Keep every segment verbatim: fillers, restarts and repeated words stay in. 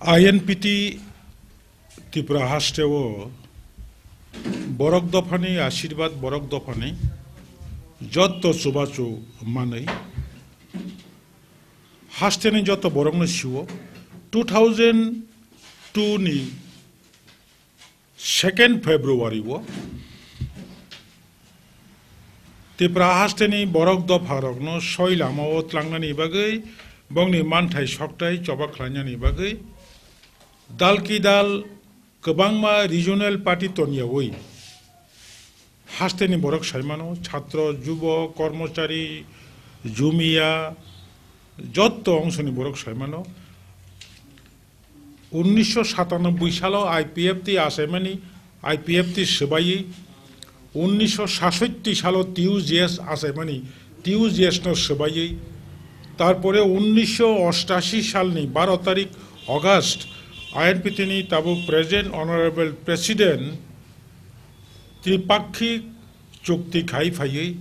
I N P T Tripura hasteo borok dophani asirbat, borok dophani jotto chubachu manwi hasteni jotto borokno sio two thousand two ni second February o Tripura hasteni borok dopharokno soi lamao tlangnani bagwi, bongni manthai sokthai choba khlainani bagwi, dal ki dal kwbangma regional party toniyawi hasteni borok saimano, chhatro, jubok, kormochari, jumiya, jotto ongsoni borok saimano. Unnisho satanoboi salo I P F T achaimani, I P F T swbaiwi, unnisho sasotti salo T U J S achaimani, T U J S no swbaiwi, tarpore unnisho ostashi salni baro tarik August, I N P T ni tabuk present Honorable President tripakhik chukti khai phaiwi,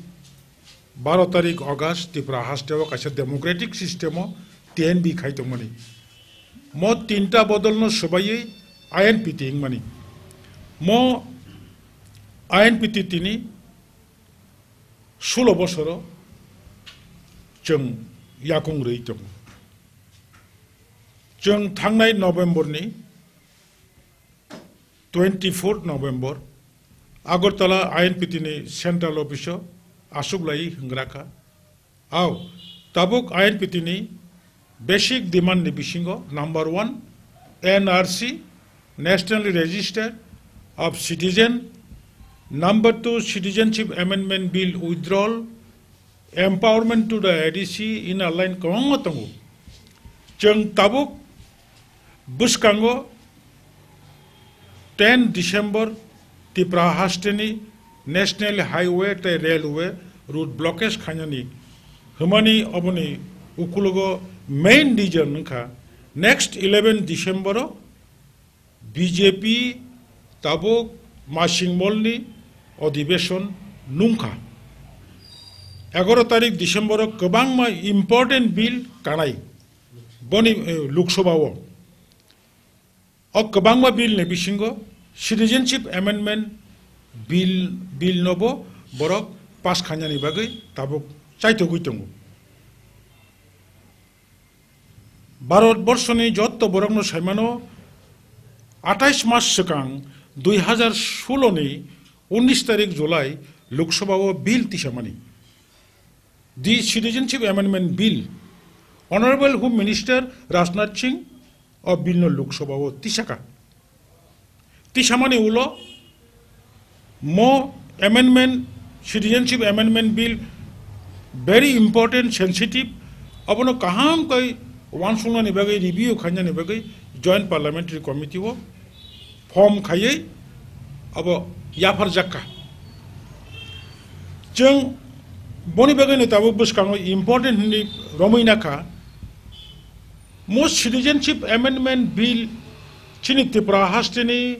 baro tarik August Tripura hasteo kaisa democratic system o T N V khai tongmani. Mo tinta bodolno swbaiwi I N P T wngmani. Mo I N P T tini sulo bosoro chwng yakung rwi tongo. Chwng thangnai November ni twenty-fourth November, Agartala I N P T ni Central Office o aswk lai hwngra kha. Ao, tabuk I N P T ni basic demand ni bisingo number one, N R C, National Register of Citizen, number two, Citizenship Amendment Bill withdrawal, empowerment to the A D C, inner line kwbangma tongo. Chwng tabuk bwskango ten December Tripura hasteni National Highway tei Railway road blockage khainani hwnmani, oboni ukulogo main reason wngkha next eleven December o B J P tabuk masing molni odhibeson nungkha. Egaroh tarik December o kwbangma important bill kanai boni, eh, Lok Sabha o. O kwbangma bill ni bisingo Citizenship Amendment Bill, bill no bo borok pass khainani bagwi tabuk chaitogwi tongo. Bharat borso ni jotto borok no saimano, atais mas swkang dui hazar solo ni unnish tarik July Lok Sabha o bill tisamani. The Citizenship Amendment Bill, Honorable Home Minister Rajnath Singh o bill no Lok Sabha o tisaka. Tisamani ulo mo amendment, Citizenship Amendment Bill very important, sensitive, abono kaham kai wansuknani bagwi, review khainani bagwi Joint Parliamentary Committee o form khaiwi abo yapharjakha. Chwng boni bagwino tabuk bwskango important hinwi romwi nakha, mo Citizenship Amendment Bill chini Tripura hasteni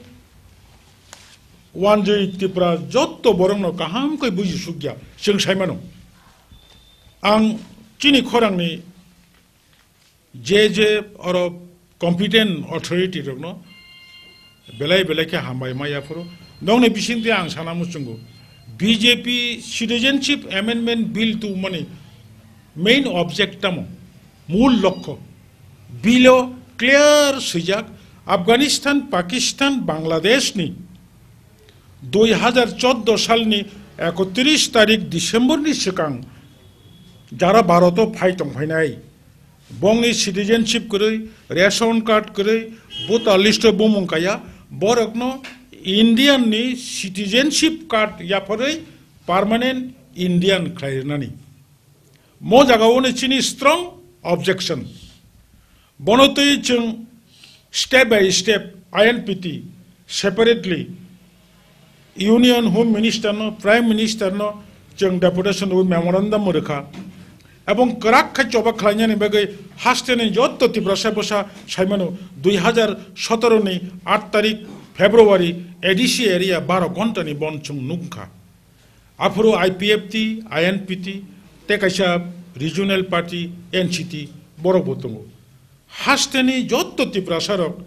wanjwi Tripura jotto borokno kaham khe buji sukya, chwng saimano. Ang chini khorangni je je oro competent authority rokno belai belai khe hambai ma yaphuru. Nokni bisingtwi ang sana muchungo, B J P Citizenship Amendment Bill tubumani main object tamo, mul lokho. Bill o clear swijak, Afghanistan, Pakistan, Bangladesh ni dui hazar chordo salni ekotris tarik December ni swkang jara Bharat o phai tongphainai, bongni citizenship kwrwi, ration card kwrwi, voter list o bumung kaya, borokno Indian ni citizenship card yapharwi permanent Indian khlai rwnani. Mo jaga o ni chini strong objection. Bono twi chwng step by step I N P T separately Union Home Minister no, Prime Minister no chwng deputation o memorandum rwkha. Ebong kwrak khai choba khlainani bagwi hasteni jotto Tiprasa bwsa saimano dui hazar sotoro ni aat tarik February A D C area baro ghonta ni bon chwng nukha. Aphuru I P F T, I N P T, tei kaisa regional party N C T borok bo tongo. Hasteni jotto Tiprasarok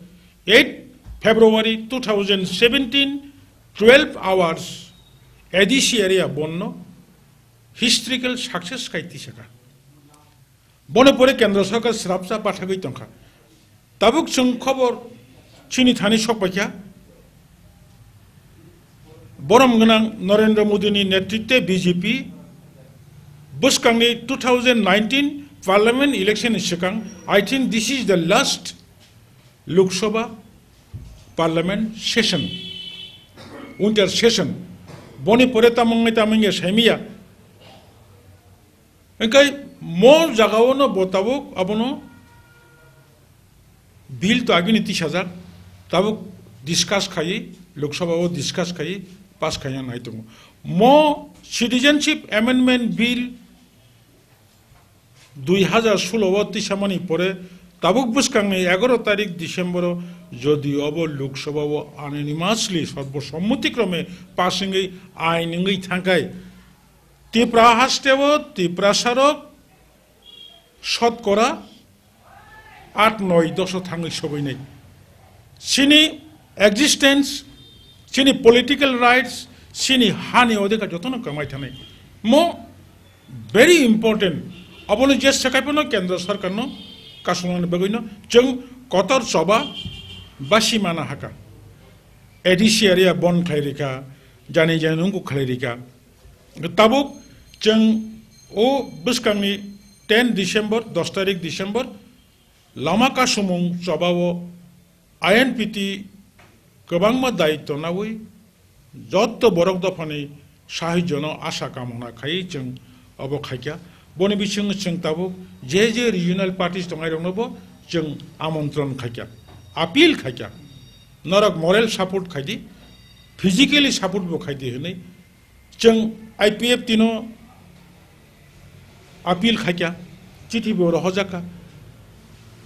eight February two thousand seventeen twelve hours A D C area bonno historical success khai tisaka. Boni pore Kendra Sarkar srapsa bathagwi tongkha. Tabuk chwng khobor chini thani sokpaikha. Borom gwnang Narendra Modi ni netritwe B J P bwskangni two thousand nineteen Parliament election ni swkang, I think this is the last Lok Sabha Parliament session, winter session. Boni pore tamungni tamungya saimiya. Engkai mo jagao no bo tabuk abono bill to agini tisajak, tabuk discuss khaiwi, Lok Sabha o discuss khaiwi, pass khaina nai tongo. Mo Citizenship Amendment Bill dui hajar solo o tisamani pore tabuk bwskangni egaroh tarik December o jodi obo Lok Sabha o unanimously sorbo sommuti krome pass wngwi ain wngwi thangkai, Tipra haste o Tiprasarok sotkora at noi doso thangwi sogwinai. Chini existence, chini political rights, chini hani odhikar jotono kwmai thanai. Mo very important. Abono je swkaiphano Kendra Sarkarno kasumani bagwino chwng kotor choba basi mana haka. A D C area bon khlai rika, jani jani nungku khlai rika. Tabuk chwng o bwskangni ten December, dos tarik December, lama kasumung chobao I N P T kwbangma daityo nawi jotto borok dophani sahajyono asha kamona khai chwng obo khaikha. Boni bisingo chwng tabuk je je regional parties tongnai rokno bo chwng amontron khaikha, appeal khaikha, norok moral support khaidi, physically support bo khaidi hwnwi. Chwng I P F T no appeal khaikha, chithi bo rohorjakha.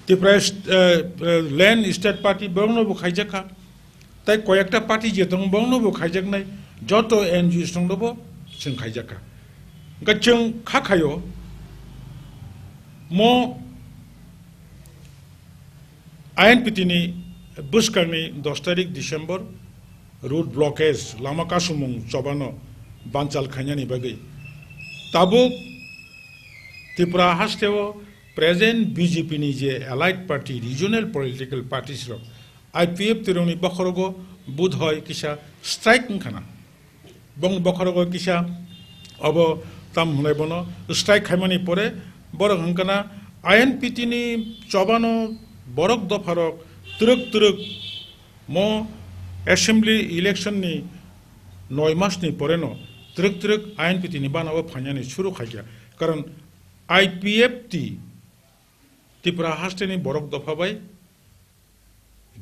Tipra, eh, eh, Land State Party borokno bo khaijakha. Tai koyekta party je tongo borokno bo khaijaknai, joto N G Os tongno bo chwng khaijakha. Hwnkhe chwng kha khaio mo I N P T ni bwskangni dos tarik December road blockage, lama kasumung chobano banchal khainani bagwi. Tabuk Tripura hasteo present B J P ni je allied party, regional political parties rok, I P F T rokni bokhorogo budhoi kisa strike wngkhana. Bong bokhorogo kisa obo tam hwnai bono strike khaimani pore borok hwnkana I N P T ni chobano borok dopharok twrwk twrwk mo assembly election ni noi mas ni pore no twrwk twrwk I N P T ni bana o phainani suru khaikha. Karon I P F T Tripura haste ni borok dopha bai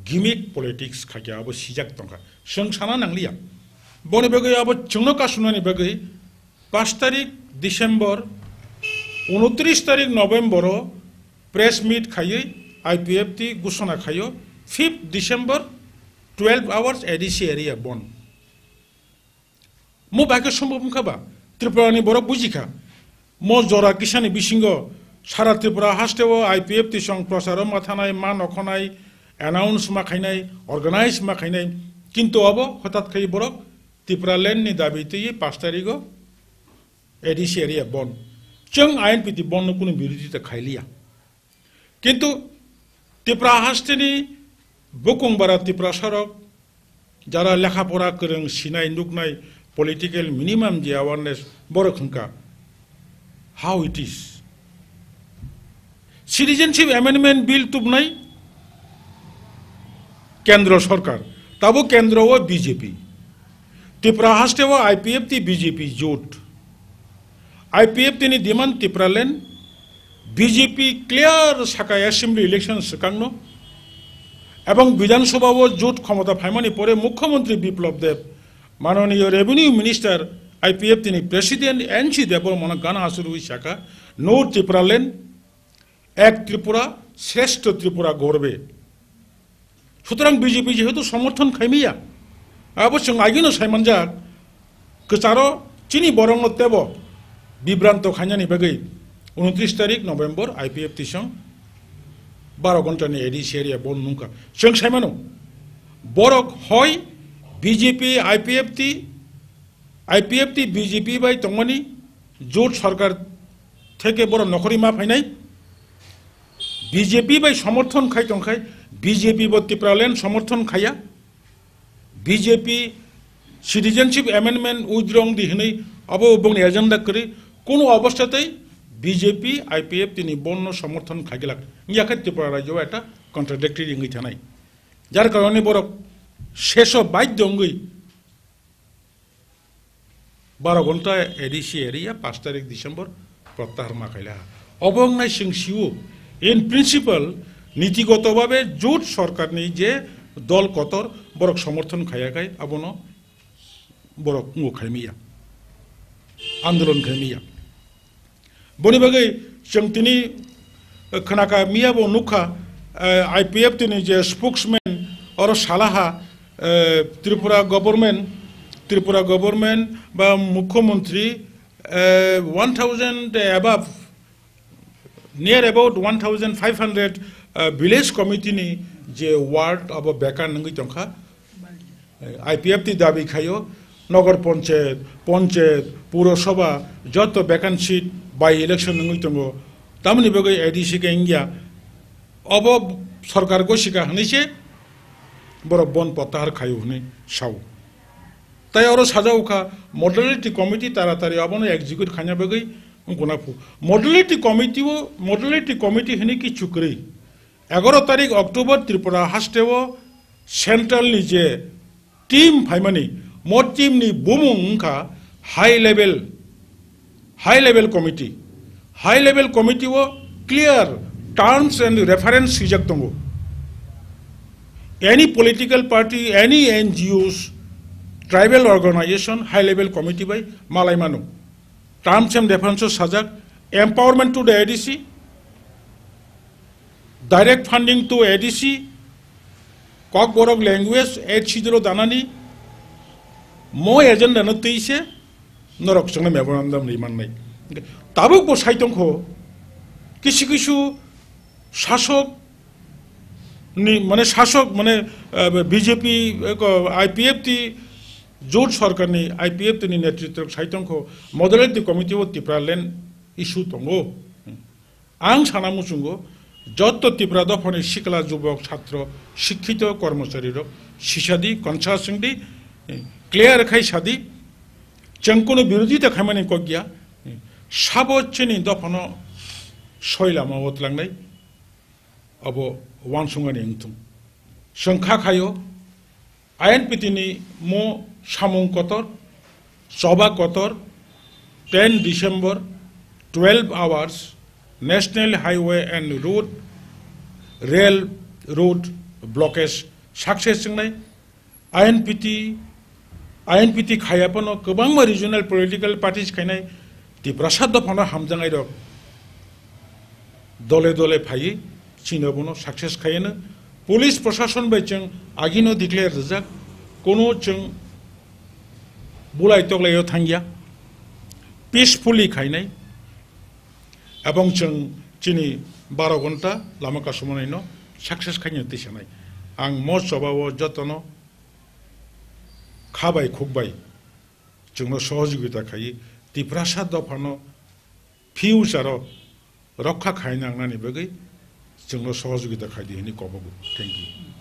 gimmick politics khaikha, abo sijak tongkha. Chwng sana nangliya. Boni bagwi abo chwngno kasunani bagwi pash tarik December, unotris tarik November o press meet khaiwi I P F T ghosona khaio, fifth December, twelve hours A D C area bon. Mo bai khe sombhob wngkha ba? Tripura ni borok bujikha. Mo jora kisani bisingo sara Tripura hasteo I P F T song procharo ma thanai, ma nokhonai, announce ma khainai, organize ma khainai. Kintu obo hothat khai borok Tripura land ni dabi twi pash tarigo A D C area bon. Chwng I N P T bon no kunu birodita khailiya. Kintu Tripura hasteni bukung bara Tiprasarok jara lekha pora kwrwng sinai nuknai political minimum je awareness borok hwnkha how it is. Citizenship Amendment Bill tubnai Kendro Sorkar, tabo Kendro o B J P, Tripura haste o I P F T B J P jut. I P F T ni demand Tipraland, B J P clear saka assembly election swkangno, ebong Bidhan Sabha o jut khomota phaimani pore Mukhyamantri Biplab Deb, mananiyo Revenue Minister, I P F T ni President N C Debbarmano gana aswrwi saka, no Tipraland, Ek Tripura, Shrestho Tripura Gorbe. Sutorang B J P jehetu somorthon khaimiya, abo chwng agino saimanjak, kwcharo chini borokno tebo bibranto khainani bagwi unotris tarik November I P F T song Baro ghonta ni A D C area bon nungkha. Chwng sai mano. Borok hoi B J P, I P F T, I P F T B J P bai tongmani jot sarkar theke borok nokhorwi ma phainai. B J P bai somorthon khai tongkhai, B J P bo Tipraland somorthon khaiya. B J P citizenship amendment withdraw di hinwi abo bongni agenda kwrwi, kono obosthatei B J P, I P F T ni bonno somorthon khaigilak. Yakhe Tripura rajyo ekta contradictory wngwi thanai. Jar karone borok seso baidyo wngwi baro ghonta A D C area, pash tarik December, prottahar ma khaila. Obo wngnai chwng sio, in principle, nitigoto babe jot sarkarni je dol kotor borok somorthon khaiya khai, abono borok ngo khaimiya, andolon khaimiya. Boni bagwi chwng tini, eh, khnaka miya bo nukha, eh, I P F T ni je spokesman oro salaha, eh, Tripura government, Tripura government ba mukhyamantri, eh, one thousand above, near about one thousand five hundred, eh, village committee ni je ward abo bekan wngwi tongkha. I P F T dabi khaio, Nogor Panchayat, Panchayat, Purosabha, joto vacant seat by election wngwi tongo. Tamoni bagwi A D C khe wngya. Obo sarkar gosika hwnwi se borok bon prottahar khaio hwnwi sao. Tai oro sajao kha modality committee taratari obono execute khaina bagwi wngkuna phu. Modality committee o, modality committee hwnwi kichu kwrwi. Egaroh tarik October Tripura hasteo central ni je team phaimani, mo team ni bumung wngkha high level, high level committee. High level committee o clear terms and reference swijak tongo. Any political party, any N G Os, tribal organization, high level committee bai malai mano. Terms and reference o sajak, empowerment to the A D C, direct funding to A D C, Kokborok language, eight schedule o danani, mo agenda no twi se norok chwngno memorandum ri mannai. Tabuk bo sai tongkho, kisu kisu sasok ni, mane sasok, mane, eh, B J P, eh, ko, I P F T, jot sarkar ni I P F T ni netritwo sai tongkho, modality committee o Tipraland issue tongo. Ang sana muchungo, joto Tipra dophani sikla, jubok, chhatro, sikkito, kormochari rok sisadi, conscious wngdi, clear khai sadi, chwng kunu birodita khaimani kokya, sabo chini dophano soi lama o tlangnai, abo wansukmani wngthung. Chwng kha khaio, I N P T ni mo samung kotor, choba kotor, ten December, twelve hours, National Highway and Road, Rail Road blockage success wngnai. I N P T, I N P T khaiya phano kwbangma regional political parties khainai Tiprasa dophano hamjaknai rok dole dole phaiwi chini bono success khaiyano. Police proshashon bai chwng agino declare rijak, kono chwng bulai toklaio thangya, peacefully khainai, ebong chwng chini baro ghonta lama kasumanaino success khaina tisanai. Ang mo chobao jotono kha bai khuk bai chwngno sohojogita khaiwi Tiprasa dophano future o rokha khaina nangnani bagwi chwngno sohojogita khaidi hwnwi kobogo. Thank you.